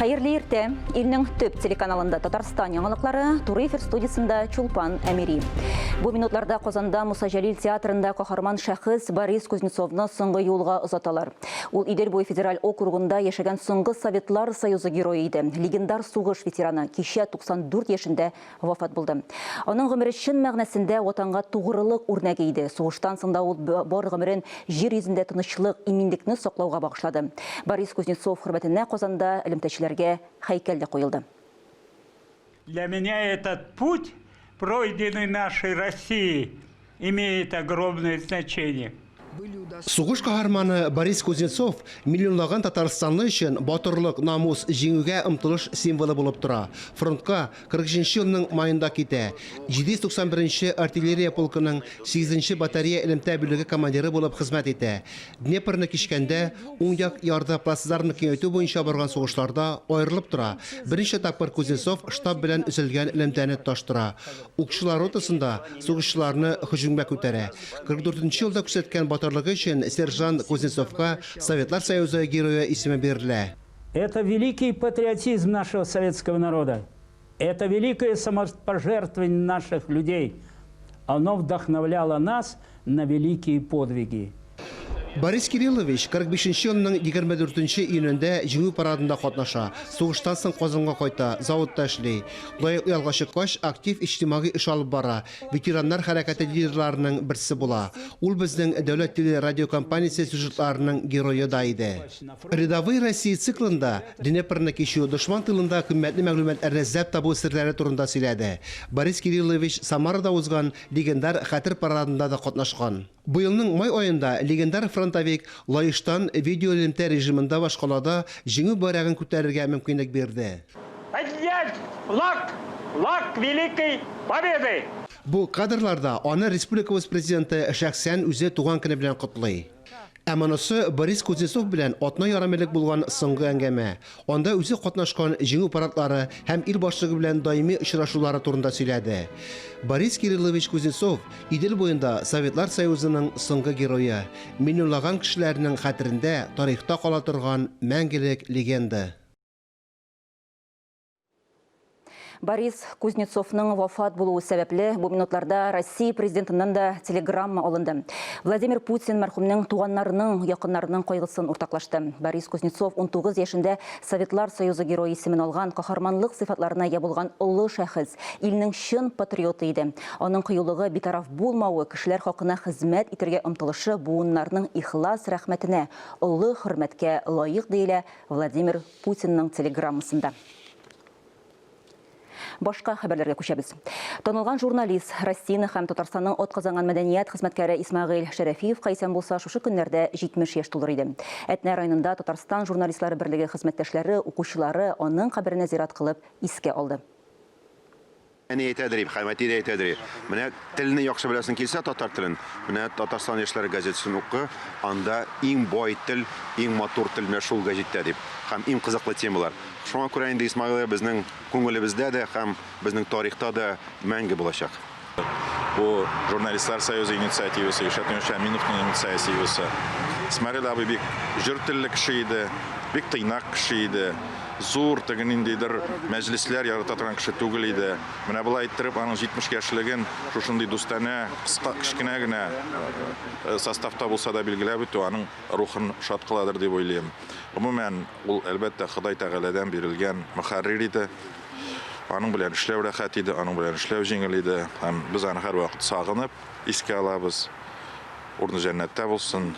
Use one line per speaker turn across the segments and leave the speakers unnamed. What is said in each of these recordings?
Хәерле иртә. Илнең төп телеканалында Татарстан яңалыклары, туры эфир студиясендә Чулпан Әмири. Бу минутларда Казанда Муса Җәлил театрында каһарман шәхес Борис Кузнецовны соңгы юлга озаталар. Ул Идел буе федераль округында яшәгән соңгы Советлар Союзы герое иде. Легендар сугыш ветераны кичә 94 яшендә вафат булды. Аның гомере чын мәгънәсендә Ватанга тугрылык үрнәге иде. Сугыштан соң да ул бар гомерен җир йөзендә тынычлык, иминлекне саклауга багышлады. Борис Кузнецов хөрмәтенә Казанда элемтәчеләргә һәйкәл дә куелды.
Для меня этот путь, пройденный нашей Россией, имеет огромное значение.
Сугыш каһарманы Борис Кузнецов миллионлаган татарстанлы өчен батырлык, намус, җиңүгә омтылыш символы булып тора. Фронтка 43 елның маенда китә. 791 нче артиллерия полкының 8 нче батарея элемтә бүлеге командиры булып хезмәт итә. Днепрны кичкәндә, уң як ярда плацдармны киңәйтү буенча барган сугышларда аерылып тора. Берничә тапкыр Кузнецов штаб белән өзелгән элемтәне тоташтыра. Укчылар ротасында сугышчыларны һөҗүмгә күтәрә. 44 нче елда күрсәткән батырлыгы өчен сержант Кузнецовка Советлар Союзы Герое исеме бирелә.
Это великий патриотизм нашего советского народа. Это великое самопожертвование наших людей. Оно вдохновляло нас на великие подвиги.
Борис Кириллович 45 нче елның 24 нче июнендә Җиңү парадында катнаша. Сугыштан соң Казанга кайта, заводта эшли. Лаеклы ялга чыккач, актив иҗтимагый эш алып бара, ветераннар хәрәкәте лидерларының берсе була. Ул безнең дәүләт телерадиокомпаниясе сюжетларының герое да иде. Рядовые России циклында Днепрны кичү, дошман тылында кыйммәтле мәгълүматларны эзләп табу серләре турында сөйләде. Борис Кириллович Самарада узган легендар Хәтер парадында да катнашкан. Быелның май аенда легендар фронтовик Лаештан видеоэлемтә режимында башкалада Җиңү байрагын күтәрергә мөмкинлек бирде.
Поднять флаг! Флаг Великой Победы!
Бу кадрларда аны республикабыз Президенты шәхсән үзе туган көне белән котлый. Ә монысы Борис Кузнецов белән атна ярым элек булган соңгы әңгәмә. Анда үзе катнашкан Җиңү парадлары һәм ил башлыгы белән даими очрашулары турында сөйләде. Борис Кириллович Кузнецов, Идел буенда Советлар Союзының соңгы герое, миллионлаган кешеләрнең хәтерендә тарихта кала торган мәңгелек легенда.
Борис Кузнецовның вафат булуы сәбәпле, бу минутларда Россия президентыннан да телеграмма алынды. Владимир Путин мәрхүмнең туганнарының, якыннарының кайгысын уртаклашты. Борис Кузнецов 19 яшендә Советлар Союзы Герое исемен алган, каһарманлык сыйфатларына ия булган олы шәхес, илнең чын патриоты иде. Аның кыюлыгы, битараф булмавы, кешеләр хакына хезмәт итәргә омтылышы буыннарның ихлас рәхмәтенә, олы хөрмәткә лаек, диелә Владимир Путинның телеграммасында. Башка хәбәрләргә күчәбез. Танылган журналист, Россияне һәм Татарстанның атказанган мәдәният хезмәткәре Исмәгыйль Шәрәфиевка исән булса, шушы көннәрдә 70 яшь тулыр иде. Әтнә районында Татарстан журналистлары берлеге хезмәттәшләре, укучылары аның каберенә зират кылып искә алды.
Әни әйтәдер, һәм әти дә әйтәдер, менә телне яхшы беләсең килсә, татар телен, менә Татарстан яшьләре газетасын укы, анда иң бай тел, иң матур тел менә шул гәҗиттә дип, һәм иң кызыклы темалар. Шуңа күрә инде Исмәгыйль безнең күңелебездә дә һәм безнең тарихта да мәңге булачак.
Бу Журналистлар союзы инициативасы, Илшат Нурши Әминовның инициативасы. Исмәгыйль абый бик җор телле кеше иде, бик тыйнак кеше иде. Зур теге ниндидер мәҗлесләр ярата торган кеше түгел иде. Менә болай иттереп аның 70 яшьлеген шушындый дустанә, кыска, кечкенә генә составта булса да билгеләп үтү аның рухын шат кыладыр дип уйлыйм. Гомумән, ул, әлбәттә, Ходай Тәгаләдән бирелгән мөхәррир иде. Аның белән эшләү рәхәт иде, аның белән эшләү җиңел иде. Һәм без аны һәрвакыт сагынып искә алабыз. Урыны җәннәттә булсын,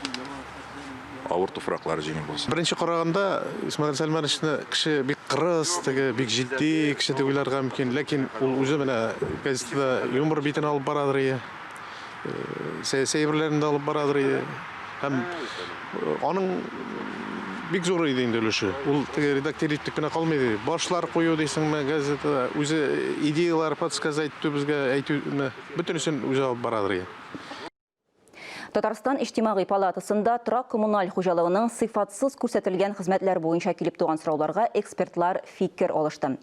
авыр туфраклары җиңел булсын.
Беренче караганда, Исмәгыйль Сәлмәновичны кеше бик кырыс, теге бик җитди кеше дип уйларга мөмкин. Ләкин ул үзе менә газетада юмор битен алып барадыр ие. Сәяси әйберләрен дә алып барадыр иде. Һәм аның бик зур иде инде өлеше. Ул теге редактировать итеп кенә калмый иде. Башлар кую дисеңме, газетада үзе идеялар подсказать итү безгә әйтүме, бөтенесен үзе алып барадыр иде.
Татарстан Иҗтимагый палатасында торак-коммуналь хуҗалыгының сыйфатсыз күрсәтелгән хезмәтләр буенча килеп туган сорауларга экспертлар фикер алышты.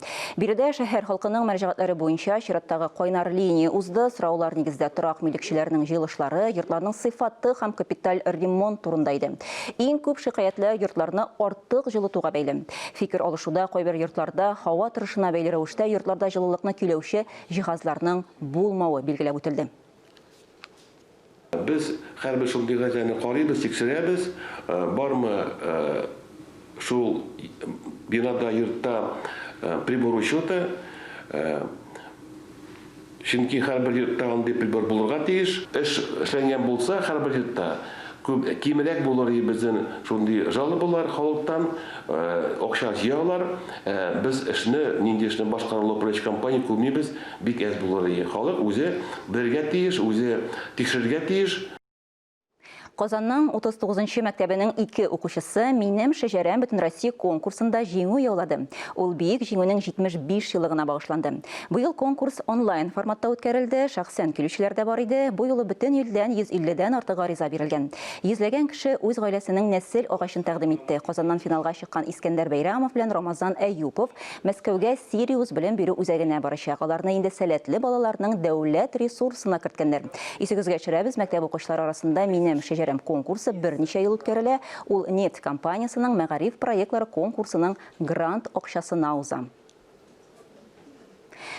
Биредә шәһәр халкының мөрәҗәгатьләре буенча чираттагы кайнар линия узды. Сораулар нигездә торак милекчеләренең җыелышлары, йортларның сыйфаты һәм капиталь ремонт турында иде. Иң күп шикаятьләр йортларны артык җылытуга бәйле. Фикер алышуда кайбер йортларда һава торышына бәйле рәвештә йортларда җылылыкны көйләүче җиһазларның булмавы билгеләп үтелде.
Без һәрбер шундый газетаны карыйбыз, тикшерәбез, бармы шул бинада, йортта прибор учета, чөнки һәрбер йортта андый прибор булырга тиеш. Эш эшләнгән булса һәрбер йортта, күп кимрәк булыр иде безнең шундый жалобалар халыктан, акча җыялар, без эшне, нинди эшне башкарыла управляющий компания күрмибез. Бик әз булыр иде. Халык үзе белергә тиеш, үзе тикшерергә тиеш.
Казанның 39 нчы мәктәбенең ике укучысы Минем шәҗәрәм Бөтенроссия конкурсында җиңү яулады. Ул Бөек Җиңүнең 75 еллыгына багышланды. Быел конкурс онлайн форматта үткәрелде, шәхсән килүчеләр дә бар иде. Бу юлы бөтен илдән 150 дән артык гариза бирелгән. Йөзләгән кеше үз гаиләсенең нәсел агачын тәкъдим итте. Казаннан финалга чыккан Искәндәр Бәйрәмов белән Рамазан Әюпов Мәскәүгә Сириус белем бирү үзәгенә барачак. Аларны инде сәләтле балаларның дәүләт ресурсына керткәннәр. Исегезгә төшерәбез, мәктәп укучылары арасында Минем шәҗәрәм конкурсы берничә ел үткәрелә. Ул нефть компаниясенең мәгариф проектлары конкурсының грант акчасына уза.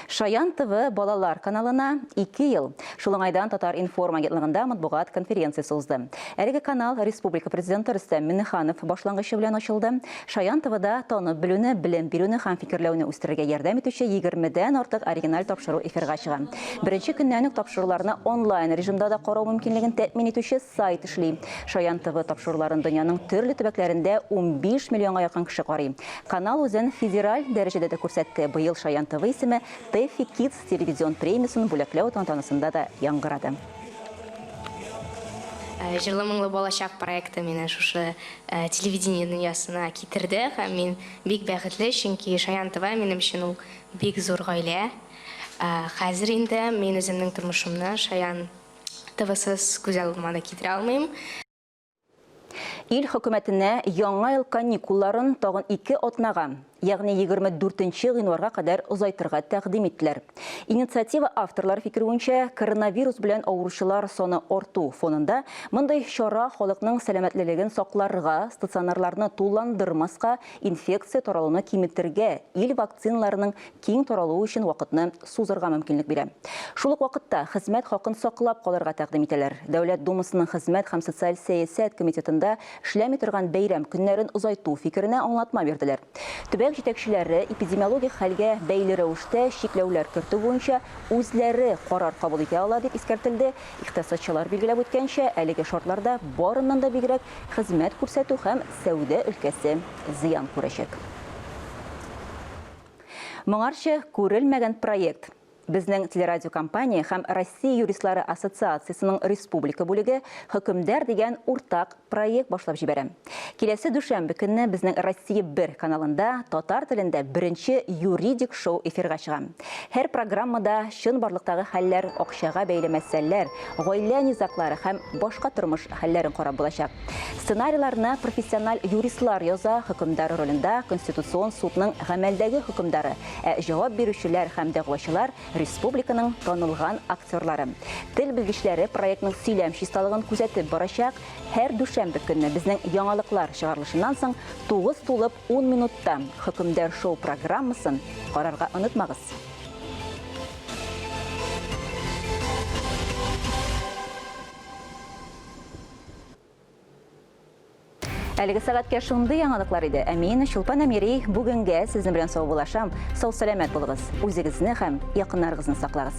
Шаян ТВ балалар каналына 2 ел. Шул уңайдан Татар-информ агентлыгында матбугат конференциясе узды. Әлеге канал республика президенты Рөстәм Миңнеханов башлангычы белән ачылды. Шаян ТВда танып белүне, белем бирүне һәм фикерләүне үстерергә ярдәм итүче егермедән артык оригиналь тапшыру эфирга чыга. Беренче көннән үк тапшыруларны онлайн режимда да карау мөмкинлеген тәэмин итүче сайт эшли. Шаян ТВ тапшыруларын дөньяның төрле төбәкләрендә 15 миллионга якын кеше карый. Канал үзен федераль дәрәҗәдә дә күрсәтте. Быел Шаян ТВ исеме Тэффи Kids телевизион премиясен бүләкләү тантанасында да яңгырады.
Җырлы моңлы балачак проекты мине шушы телевидение дөньясына китерде һәм мин бик бәхетле, чөнки Шаян ТВ минем өчен ул бик зур гаилә. Хәзер инде мин үземнең тормышымны Шаян ТВсыз күз алдыма да китерә алмыйм.
Ил хөкүмәтенә яңа ел каникулларын тагын ике атнага, ягъни 24 нче гыйнварга кадәр озайтырга тәкъдим иттеләр. Инициатива авторлары фикере буенча, коронавирус белән авыручылар саны арту фонында мондый чара халыкның сәламәтлелеген сакларга, стационарларны тулыландырмаска, инфекция таралуны киметергә, ил вакциналарының киң таралуы өчен вакытны сузырга мөмкинлек бирә. Шул ук вакытта хезмәт хакын саклап калырга тәкъдим итәләр. Дәүләт Думасының Хезмәт һәм социаль сәясәт комитетында эшләми торган бәйрәм көннәрен озайту фикеренә аңлатма бирделәр. Төбәк җитәкчеләре эпидемиологик хәлгә бәйле рәвештә чикләүләр кертү буенча үзләре карар кабул итә ала, дип искәртелде. Икътисадчылар билгеләп үткәнчә, әлеге шартларда барыннан да бигрәк хезмәт күрсәтү һәм сәүдә өлкәсе зыян күрәчәк. Моңарчы күрелмәгән проект. Безнең телерадиокомпания һәм Россия юристлары ассоциациясенең республика бүлеге Хөкемдар дигән уртак проект башлап җибәрә. Киләсе дүшәмбе көнне безнең Россия 1 каналында татар телендә беренче юридик шоу эфирга чыга. Һәр программада чынбарлыктагы хәлләр, акчага бәйле мәсьәләләр, гаилә низаглары һәм башка тормыш хәлләрен карап булачак. Сценарийларны профессиональ юристлар яза, хөкемдар ролендә Конституцион судның гамәлдәге хөкемдары, ә җавап бирүчеләр һәм дәгъвачылар, республиканың танылган актерлары. Тел белгечләре проектның сөйләм чисталыгын күзәтеп барачак. Һәр дүшәмбе көнне безнең яңалыклар чыгарылышыннан соң 9 тулып 10 минутта Хөкемдар шоу программасын карарга онытмагыз. Әлеге сәгатькә шундый яңалыклар иде. Ә мин, Чулпан Әмири, бүгенгә сезнең белән саубуллашам. Сау-сәламәт булыгыз. Үзегезне һәм якыннарыгызны саклагыз.